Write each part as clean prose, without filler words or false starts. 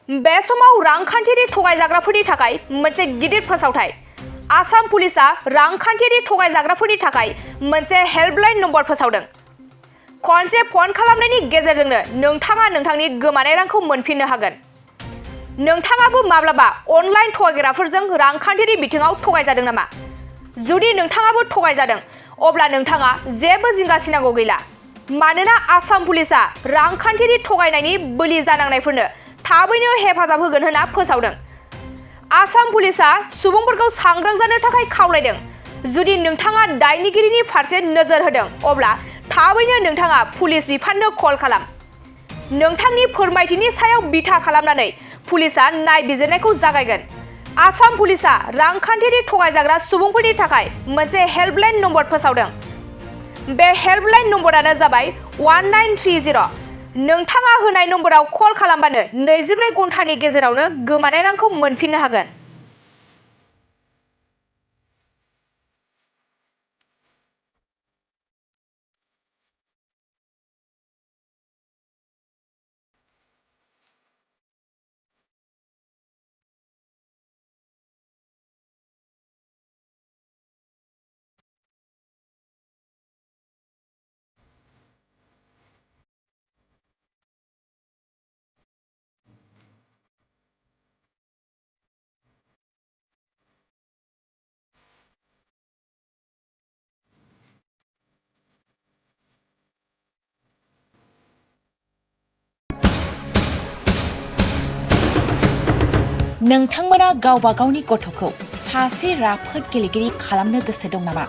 बे समाव रांखान्थियारि थगायजाग्राफोरनि थाखाय मोनसे गिदिर फोसावथाय। आसाम पुलिसा रांखान्थियारि थगायजाग्राफोरनि थाखाय मोनसे हेल्पलाइन नम्बर फोसावदों। खनसे फन खालामनायनि गेजेरजोंनो नोंथाङा नोंथांनि गोमानाय रांखौ मोनफिननो हागोन। नोंथाङाबो माब्लाबा अनलाइन थगायग्राफोरजों रांखान्थियारि बिथिङाव थगायजादों नामा? जुदि नोंथाङाबो थगायजादों, अब्ला नोंथाङा जेबो जिंगा सिनांगौ गैला। मानोना आसाम पुलिसा रांखान्थियारि थगायनायनि बोलि जानांनायफोरनो थाबैनो हेफाजाब होगोन होनना फोसावदों। आसाम पुलिसा सुबुंफोरखौ सांग्रां जानो थाखाय खावलायदों। जुदि नोंथाङा दायनिगिरिनि फारसे नोजोर होदों, अब्ला थाबैनो नोंथाङा पुलिस बिफाननो कल खालाम। नोंथांनि फोरमायथिनि सायाव बिथा खालामनानै पुलिसा नायबिजिरनायखौ जागायगोन। आसाम पुलिसा रांखान्थियारि थगायजाग्रा सुबुंफोरनि थाखाय मोनसे हेल्पलाइन नम्बर फोसावदों। बे हेल्पलाइन नम्बरानो जाबाय 1930। नोंथाङा होनाय नम्बराव कल खालामबानो 24 घन्टानि गेजेरावनो गोमानाय रांखौ मोनफिननो हागोन। नोंथांमोना गावबा गावनि गथ'खौ सासे राफोद गेलेगिरि खालामनो गोसो दं नामा?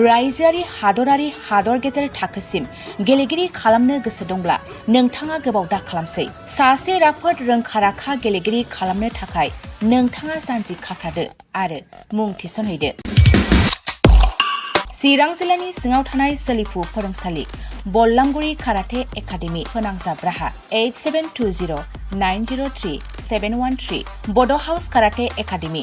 रायजोआरि हादरारि हादर गेजेर थाखोसिम गेलेगिरि खालामनो गोसो दंब्ला नोंथाङा गोबाव दा खालामसै। सासे राफोद रोंखा-राखा गेलेगिरि खालामनो थाखाय नोंथाङा जानजि खाफ्रादो आरो मुं थिसनहैदो। चिरां जिल्लानि सिङाव थानाय सोलिफु फोरोंसालि बल्लामगुरि काराटे एकाडेमि फोनांजाब राहा 8720903713 बड' हाउस काराटे एकाडेमि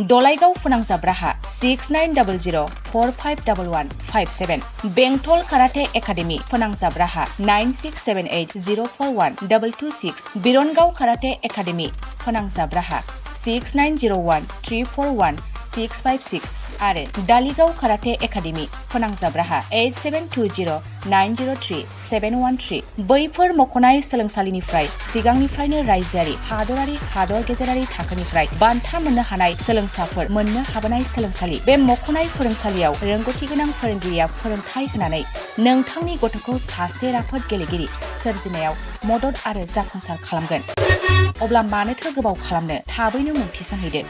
दलाइगाव फोनांजाब राहा 6900451157 बेंटल काराटे एकाडेमि फोनांजाब राहा 9678041226 बिरनगाव काराटे एकाडेमि फोनांजाब राहा 6901341656 आरो दालिगाव काराटे एकाडेमि फोनांजाब राहा 8720903713 बैफोर मख'नाय सोलोंसालिनिफ्राय सिगांनिफ्रायनो रायजोआरि हादरारि हादर गेजेरारि थाखोनिफ्राय बान्था मोननो हानाय सोलोंसाफोर मोननो हाबोनाय सोलोंसालि। बे मख'नाय फोरोंसालियाव रोंगौथि गोनां फोरोंगिरिया फोरोंथाय होनानै नोंथांनि गथ'खौ सासे राफोद गेलेगिरि सोरजिनायाव मदद आरो जाफुंसार खालामगोन। अब्ला मानोथो गोबाव खालामनो? थाबैनो मुं थिसनहैदो।